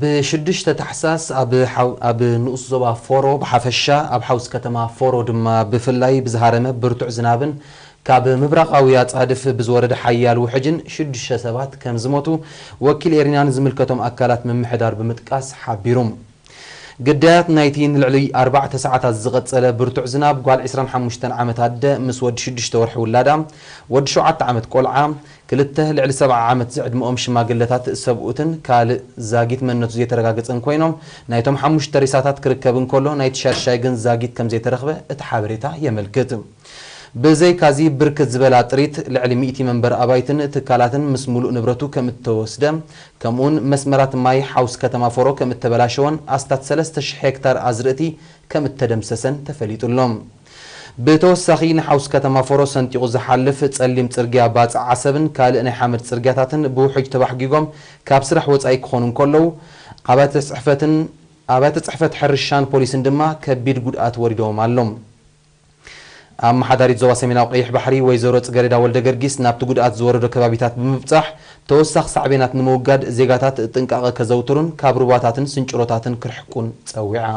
ብ6 ታሕሳስ ኣብ ንኡስ ዞባ ፎሮ ብሓፈሻ ኣብ ሓውስ ከተማ ፎሮ ድማ ብፍላይ ብዝሃረመ ብርቱዕ ዝናብን ካብ ምብራቓዊ ኣጻድፍ ብዝወረደ ሓያል ውሕጅን ሽዱሽተ ሰባት ከም ዝሞቱ ወኪል ኤሪና ንዝምልከቶም ኣካላት ምምሕዳር ብምጥቃስ ሓቢሩ። ግዳያት ናይቲ ንልዕሊ ኣርባዕተ ሰዓታት ዝቐጸለ ብርቱዕ ዝናብ ጓል ዕስራን ሓሙሽተን ዓመት ኣደ ምስ ወዲ ሽዱሽተ ወርሒ ውላዳ፣ ወዲ ሸውዓተ ዓመት ቆልዓ፣ ክልተ ልዕሊ ሰብዓ ዓመት ዝዕድመኦም ሽማግለታት ሰብኡትን ካልእ ዛጊት መንነቱ ዘይተረጋገጸን ኮይኖም፣ ናይቶም ሓሙሽተ ሬሳታት ክርከብ እንከሎ ናይቲ ሻድሻይ ግን ዛጊት ከም ዘይተረኽበ እቲ ሓበሬታ የመልክት። ብዘይካዚ ብርክት ዝበላ ጥሪት ልዕሊ ሚእቲ መንበር ኣባይትን ትካላትን ምስ ሙሉእ ንብረቱ ከም እተወስደ፣ ከምኡውን መስመራት ማይ ሓውስ ከተማ ፎሮ ከም እተበላሸወን ኣስታት ሰለስተ ሽሕ ሄክታር ኣዝርእቲ ከም እተደምሰሰን ተፈሊጡ ኣሎ። ብተወሳኺ ንሓውስ ከተማ ፎሮ ሰንጢቑ ዝሓልፍ ጸሊም ጽርግያ ባጽዕ ዓሰብን ካልእ ናይ ሓመድ ጽርግያታትን ብውሕጅ ተባሕጊጎም ካብ ስራሕ ወጻኢ ክኾኑ እንከለዉ፣ ኣብያተ ጽሕፈትን ኣብያተ ጽሕፈት ሕርሻን ፖሊስን ድማ ከቢድ ጉድኣት ወሪዶም ኣሎ። ኣመሓዳሪት ዞባ ሰሜናዊ ቀይሕ ባሕሪ ወይዘሮ ጽገሬዳ ወልደ ገርጊስ ናብቲ ጉድኣት ዝወረዶ ከባቢታት ብምብጻሕ ተወሳኺ ሳዕቤናት ንምውጋድ ዜጋታት ጥንቃቐ ከዘውትሩን ካብ ሩባታትን ስንጭሮታትን ክርሕቁን ጸዊዓ።